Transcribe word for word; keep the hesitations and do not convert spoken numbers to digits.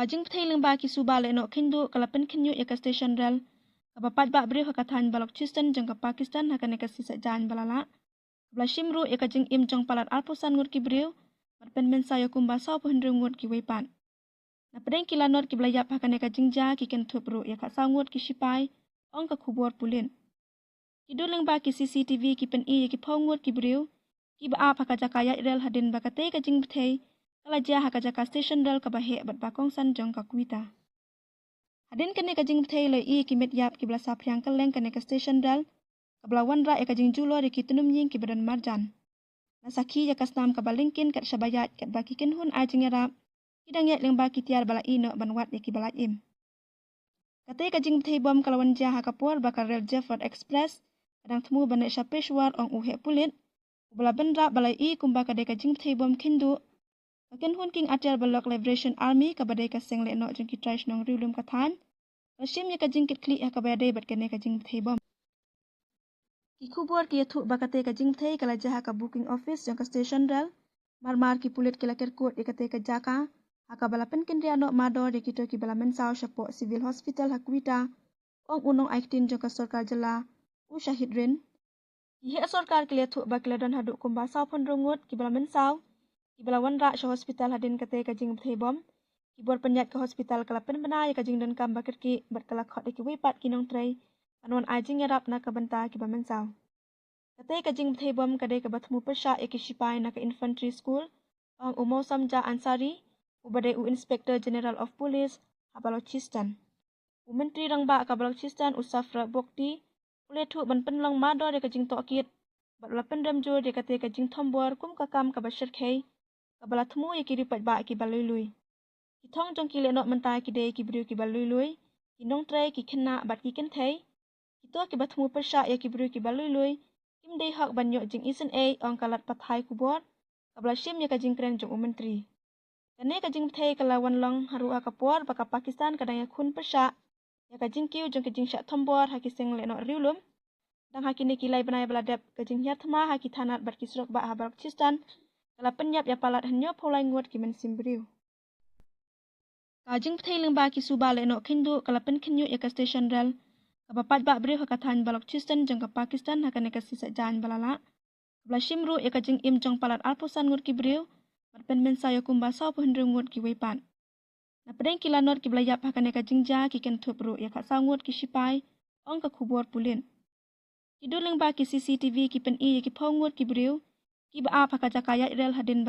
Ka jingpyrthei lyngba ki suba lehnoh khynduh ka la pynkhynñiuh ïa ka station rel kaba paidbah briew ha ka thaiñ Balochistan jong ka Pakistan ha kane ka sngi Saitjaiñ ba la leit, kaba la shim ruh ïa ka jingim jong palat arphew san ngut ki briew bad pynmynsaw ïa kumba sawphew hynriew ngut kiwei pat. Napdeng ki lanot kiba la ïap ha kane ka jingjia ki kynthup ruh ïa khatsaw ngut ki shipai, ong ka khubor pulit. Ki dur lyngba ki C C T V ki pyni ïa ki phew ngut ki briew kiba ap ha ka jaka ïaid rel hadien ba katei ka jingpyrthei ka la jia ha ka jaka station rel kaba heh bad ba kongsan jong ka Quetta. Hadien kane ka jingpyrthei la ïohi ïa ki met ïap kiba la saphriang kylleng kane ka station rel, kaba la wanrah ïa ka jingjulor ïa ki tnum ïing kiba don marjan. La sakhi ïa ka snam kaba lyngkhin kat shaba ïaid katba ki kynhun ai jingïarap ki dang ïaid lyngba ki tiar ba la ïehnoh ban wad ïa kiba lait im. Katei ka jingpyrthei bom ka la wan jia ha ka por ba ka rel Jefford Express ka dang thmu ban leit sha Peshawar, ong u heh pulit uba la bynrap ba la ïohi kumba ka dei ka jingpyrthei bom khynduh. Ka kynhun King Atyar Balok Liberation Army, kaba dei ka seng lehnoh jong ki trai shnong riewlum ka thaiñ, la shim ïa ka jingkitkhlieh ha kaba ïadei bad kane ka jingpyrthei bom. Ki khubor ki ïathuh ba katei ka jingpyrthei ka la jia ha ka booking office jong ka station rel. Mar mar ki pulit ki la kyr kut ïa katei ka jaka ha kaba la pynkynriah noh mardor ïa kito kiba la mynsaw shapoh Civil Hospital ha Quetta, ong u nongai ktien jong ka sorkar jylla, u Shahid Rin. Ki heh sorkar ki la ïathuh ba ki la don haduh kumba sawphew hynriew ngut kiba la mynsaw kiba la wanrah sha hospital hadien katei ka jingpyrthei bom. Ki bor pynïaid ka hospital ka la pynbna ïa ka jingdonkam ba kyrkieh bad ka la khot ïa kiwei pat ki nongtrei ban wan ai jingïarap na ka bynta kiba mynsaw. Katei ka jingpyrthei bom ka dei kaba thmu pyrshah ïa ki shipai na ka Infantry School, ong u Mousamja Ansari, uba dei u Inspector General of Police ha Balochistan. U Myntri Rangbah ka Balochistan, u Safra Bogti, u la ïathuh ban pynlong mardor ïa ka jingtohkit bad u la pynrem jur ïa katei ka jingthombor kum ka kam kaba shyrkhei kaba la thmu ïa ki riew paidbah kiba lui lui. Ki thong jong ki lehnoh mynta ki dei ki briew kiba lui lui, ki nongtrei, ki khynnah bad ki kynthei. Kito kiba thmu pyrshah ïa ki briew kiba lui lui kim dei hok ban ïoh jingisynei, ong ka lad pathai khubor kaba la shim ïa ka jingkren jong u Myntri. Kane ka jingpyrthei ka la wan long ha ruh ha ka por ba ka Pakistan ka dang ïakhun pyrshah ïa ka jingkiew jong ka jingshah thombor ha ki seng lehnoh riewlum. Dang ha kine ki lai bnai ba la dep, ka jinghiar thma ha ki thanat bad ki surok bah ha Balochistan ka la pynïap ïa palat hynñiewphew lai ngut ki mynsiem briew. Ka jingpyrthei lyngba ki suba lehnoh khynduh ka la pynkhynñiuh ïa ka station rel kaba paidbah briew ha ka thaiñ Balochistan jong ka Pakistan ha kane ka sngi Saitjaiñ ba la leit, kaba la shim ruh ïa ka jingim jong palat arphew san ngut ki briew bad pynmynsaw ïa kumba sawphew hynriew ngut kiwei pat. Napdeng ki lanot kiba la ïap ha kane ka jingjia ki kynthup ruh ïa khatsaw ngut ki shipai, ong ka khubor pulit. Ki dur lyngba ki C C T V ki pyni ïa ki phew ngut ki briew kiba ap ha ka jaka ïaid rel hadien ba